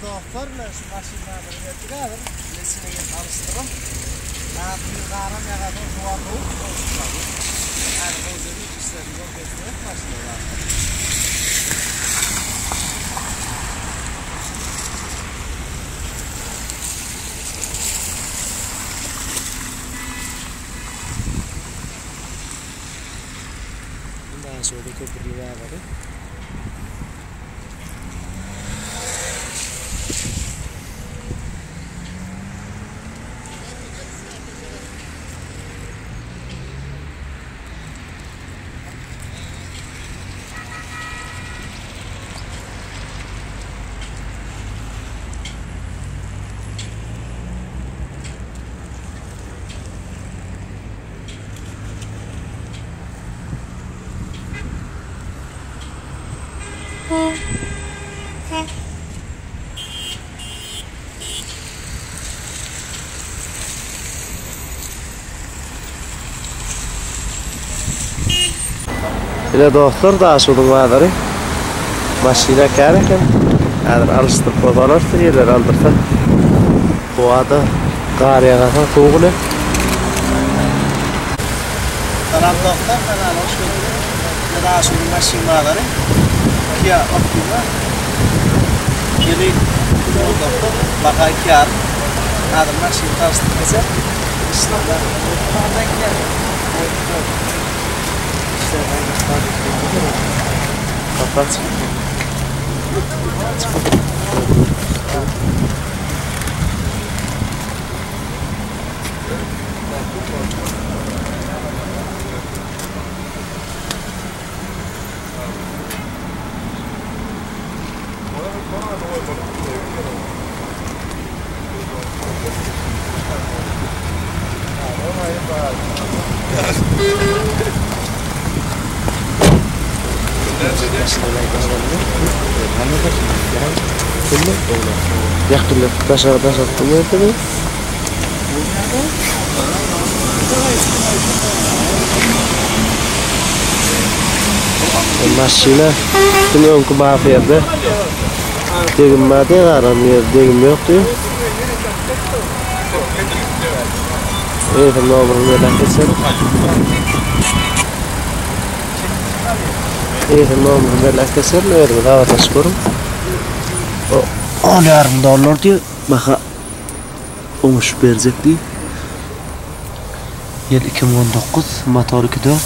Dostlar bilen şu maşynlara geldik häzir. Nesine gelip alyşdyrym. Häzir garam ýagardan howa sowuk dostlar. Häzir howzeli işlerini görkezmek maşynlar. Daşoguzda köprüli bazary. Ine dostlar Daşoguzun bazary. Maşyna kän eken. Häzir alyşdyryp bozalarys ýerleri aldyrsak. Howada gar ýagasa suw güle. Salam dostlar, kanala hoş geldiňiz. Ine Daşoguzun maşyn bazary. Kia Optima. Ýyly 2019, baha 2,5. Häzir maşyny tanyşdyryp geçer. Daşary daşadyp bolmaýardy. Maşyna diňe öňki bar ýerde degim bar diýip galan ýer degim ýok diýip. Eýsem nomerini belläp geçelim. Eýsem nomerini belläp geçelim, özüňiz habarlaşyp görüň. O 10,5 dollar diýip, baha oňuşyp berjek diýip. Ýyl 2019, motor 2.4.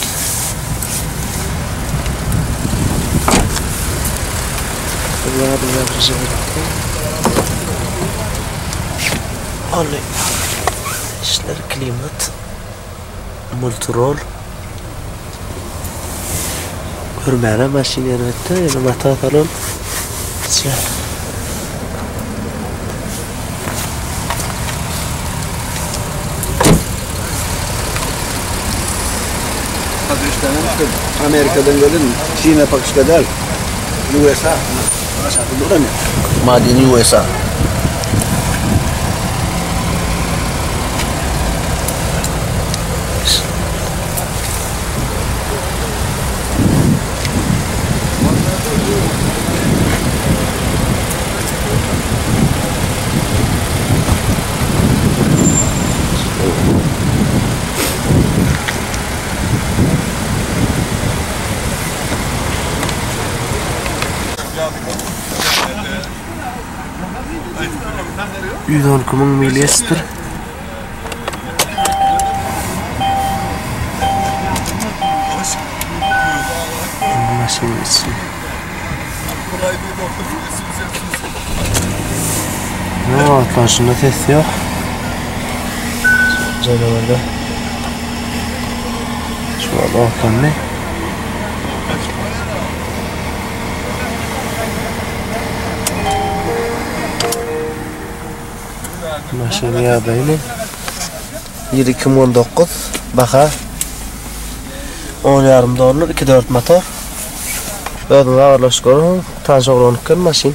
Ony işler klimat multirol görmäne maşyn elbetde ýöne mata salon içi. Amerika'dan gelin, Çin'e Pakistan däl. USA. Made in USA. 112 müň mil geçipdir. Maşynyň içi. Ne atlanşynda ses ýok. Canavarda. Şu an otlandy. Maşynyň ýagdaýyny. Ýyl 2019 baha 10,5 dollar 2.4 motor. Özüňiz habarlaşyp görüň. Tanyş oglan eken maşyn.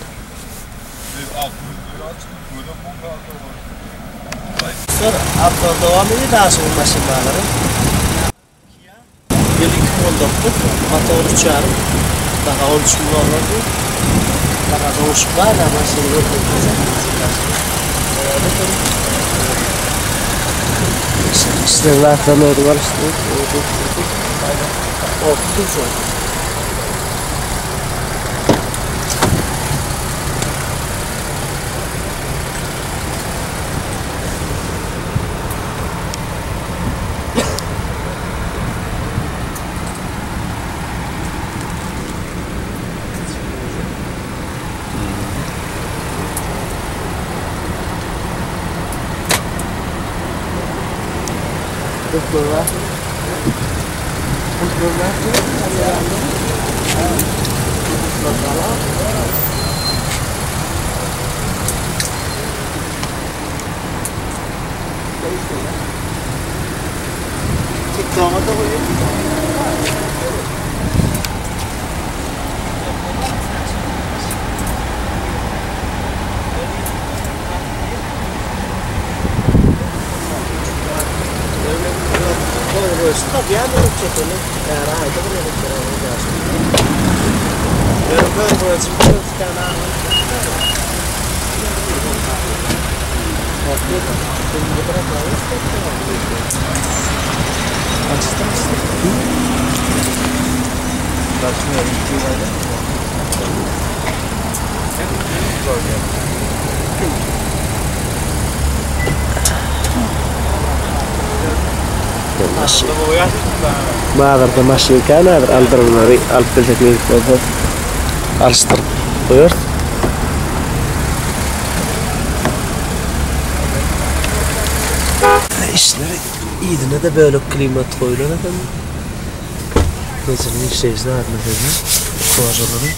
Sor, abzor dowam edýär daşyň maşyn bazary. Kia ýyl 2019 motor 3,5 baha 13 müň dollar diýip. Bana doguşyk bar da maşyny görkezmejek. İşte zaten oldu var işte. Oldu. TikTok'a da koyuyor. Bazarda maşyn kän häzir aldyrymlary alyp bilsek nesip bolsa alyşdyryp goýarys. Işleri yzyna-da bölek klimat goýlan eken. Mejilin işleýşi zadyna sözüni kožalary.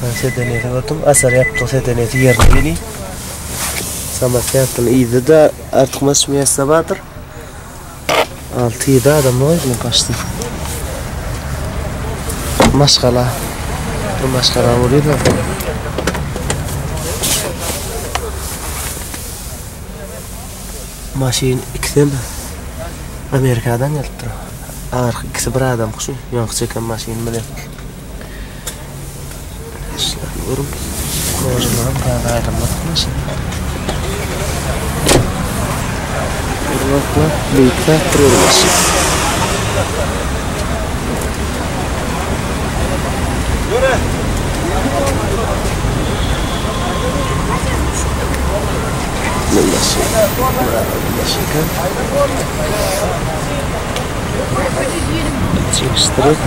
Ben sedeneti gördüm. Asar ýapdyk sedeneti ýerine geli. Samosýatny yzy-da artykmaç miýessa bardyr. 6-7 adam goýdum başda. Maşgala. Bir maşgala bolýar. Maşyn ikisem Amerikadan gelipdir. Arka ikisi bir adam şu ýaňky çeken maşyn bilen. Işlerini görüň. Kožalaram täze aýlanmadyk maşyn. Görüňoklar, beýikräk durar maşyn. Ne maşyn? Maşynka. Çekişdirip.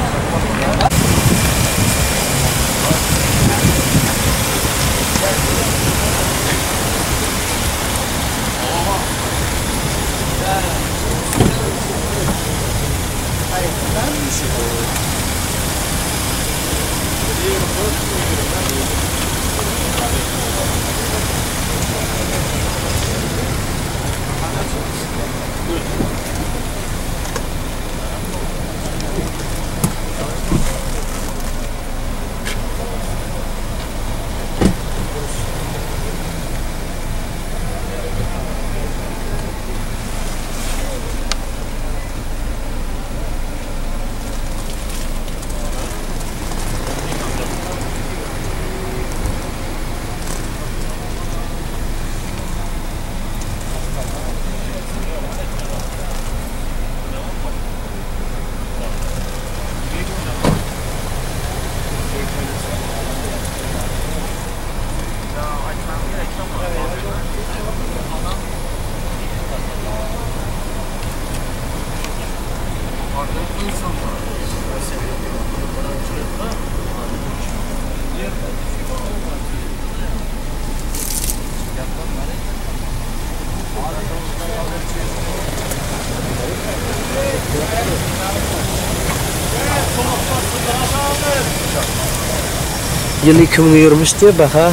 Ýyl 2023 diýip baha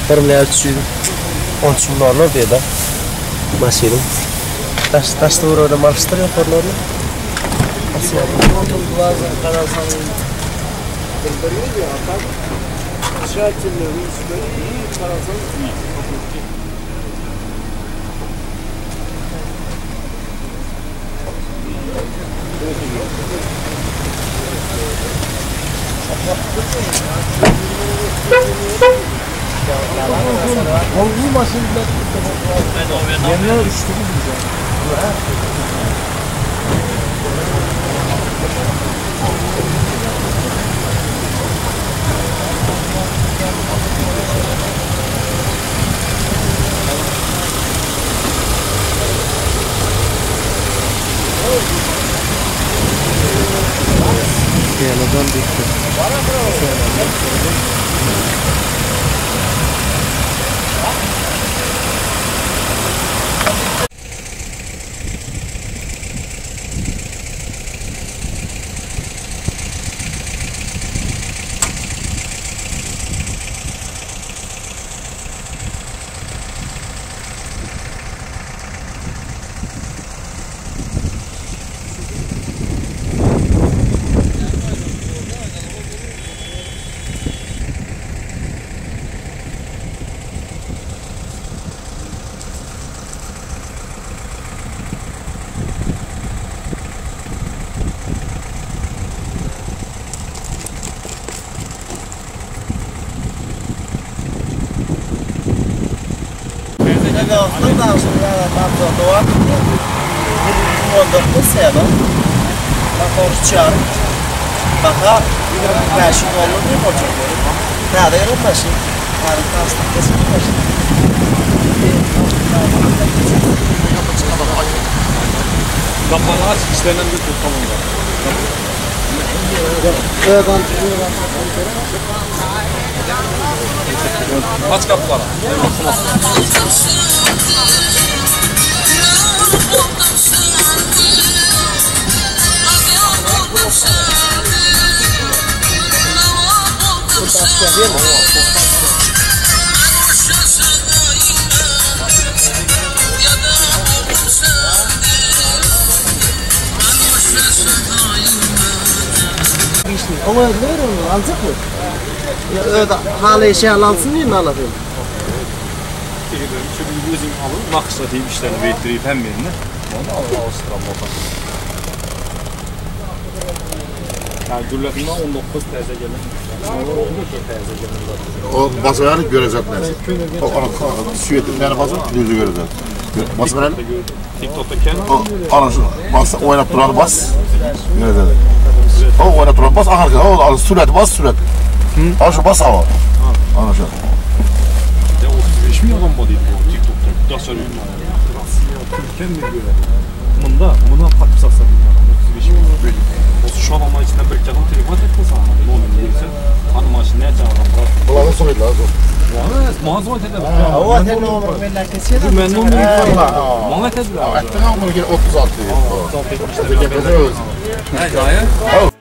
1 milliard 313 müň dollar diýdi. Maşynyň. Daş daş töweregine alyşdyr ýokarlaryny. Yaladan düştü. Dostlar, daşymda Doğan 19 sene. Motor çarp. Baha 25 dollar diýip bolçak. Täze ýylyň başy. Häzir tasdyk kesip başy. Kapağını aç, işlerinden götür tamam da. Aç kapıları. Oňa ödüler onu alacak mı? Ya öde halı eşya alsın diye mi alalım? Şu özün alın, nakışla deyip işlerini beyittirip hem yerine. Onu al, alıştıran motor. Yani gürletinden 19 təzə gələn. Təzə gələn. O basarını görecekler. O ana süyetimlerini basın, düzü görecek. Bas verelim. TikTok'ta O ana şu bas oynat duranı bas. Görecek. O oynat duranı bas aha o al sürati bas sürati. Al şu bas ama. Ana şu. Ya 35 milyon adam var bu TikTok'ta. Da söyleyeyim. Rusiya, Türkiye mi göre? Bunda, buna подписаться 35 milyon. Olsun şu adamlar içinden bir kağıt telefon etsin sana. Ne olur neyse. Hanım maşın ne adam var. Ulan soruyorlar. Mağaza dediler. O sen nomeri belli kesýär. Ben nomeri Bana dediler. Ettin ama bunu 36. 36. Hayır.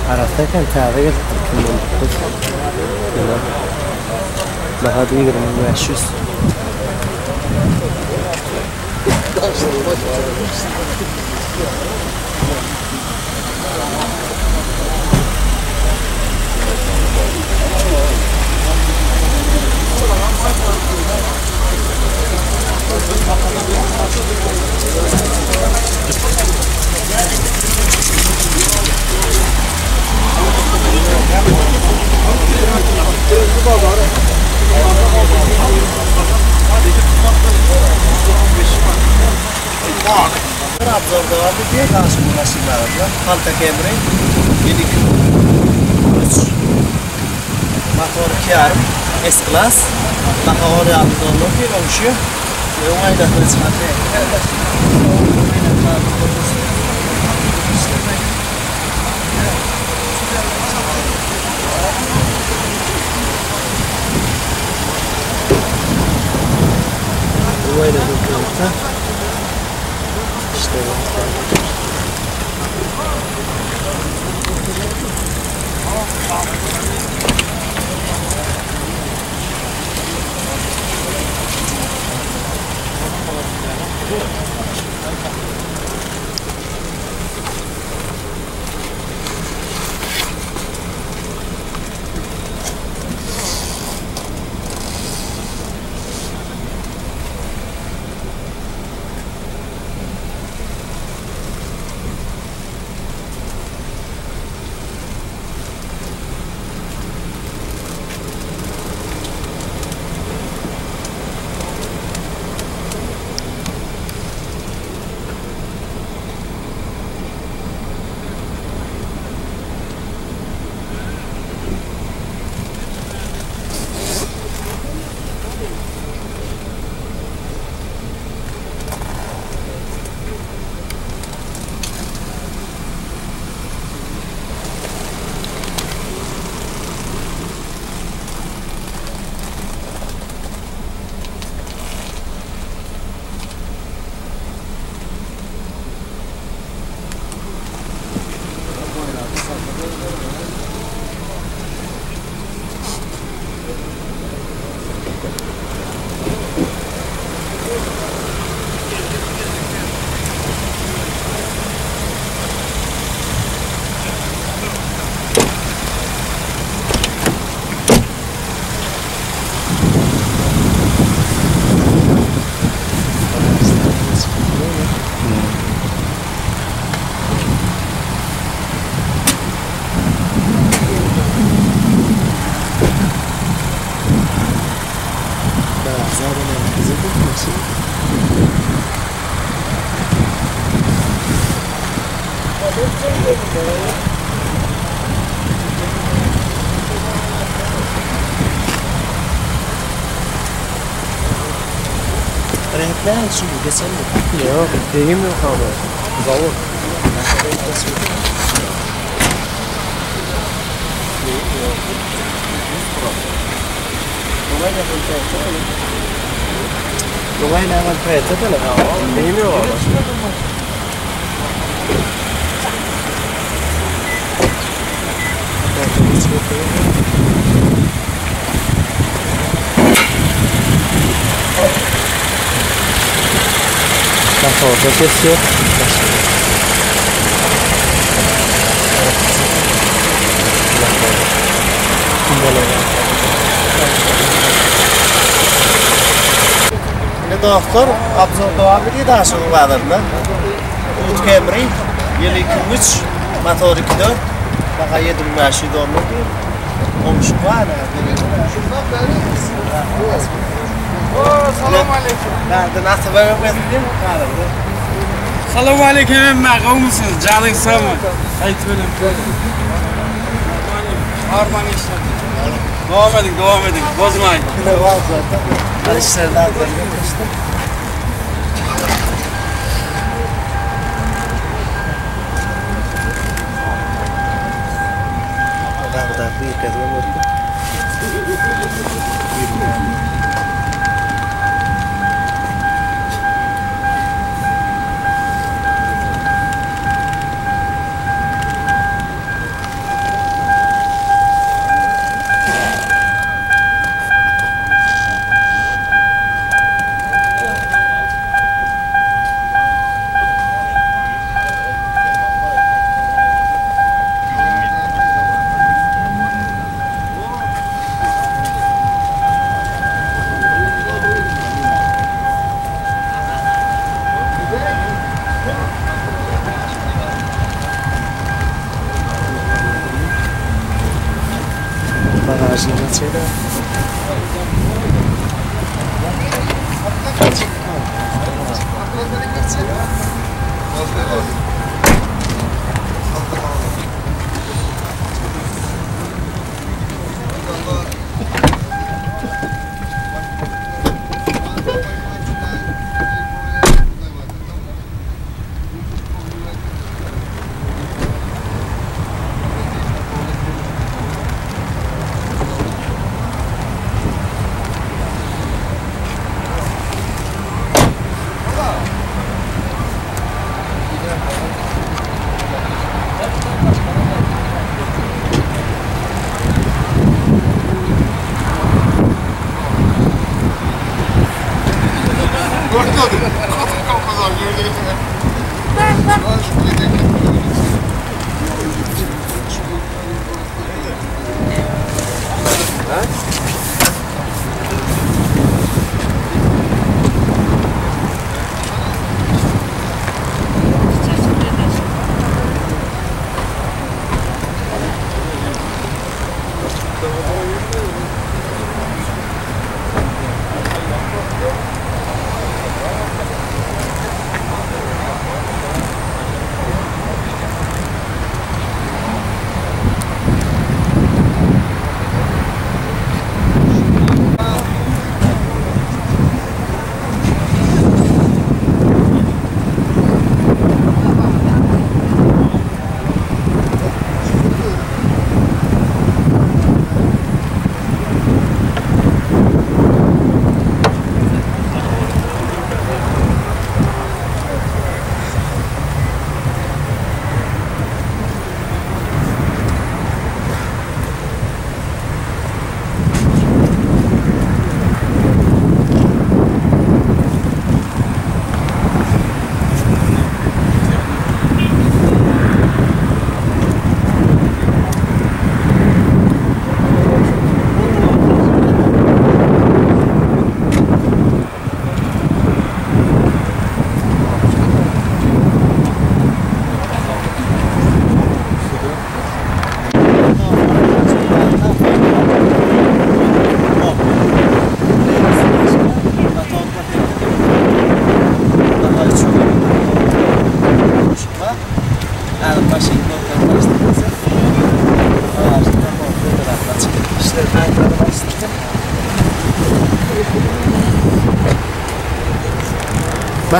Arasdayken täze gelipdir 2019. Daha 2500. dowam edýär. Daşoguz maşyn bazarynda Palta Camry ýyly 2003 motor 2,5 S klas baha on ýarym dollar diýip oňuşýar. Öň aýnasyny çykan Renkler şu geçen mi? Yok, deyim yok abi. Zavod. Deyim yok abi. Motorda kesiyor. Indi dostlar, obzor dowam edýär Daşoguz bazarynda. Ut Camry ýyly 2003, motor 2.4, baha 7500 dollar diýip. Goňşy bar. Salam aleyküm. Nerede nasıl böyle diýip, Salam aleyküm emme, gowmysyňyz? Janyň sagmy? Aýt benim. Arman işler. Dowam ediň, dowam ediň. Bozmaýyn. Ne var zaten. Hadi işlerden işte. Bagdad bir kez olmadı. Bagajını açayım.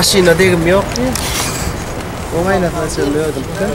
Maşyna degim ýok diýip. Oň aýnasyna çenli ödülipdir.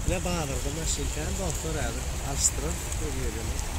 Ne bazarda maşyn kän dostlar häzir alyşdyrar göz geleni.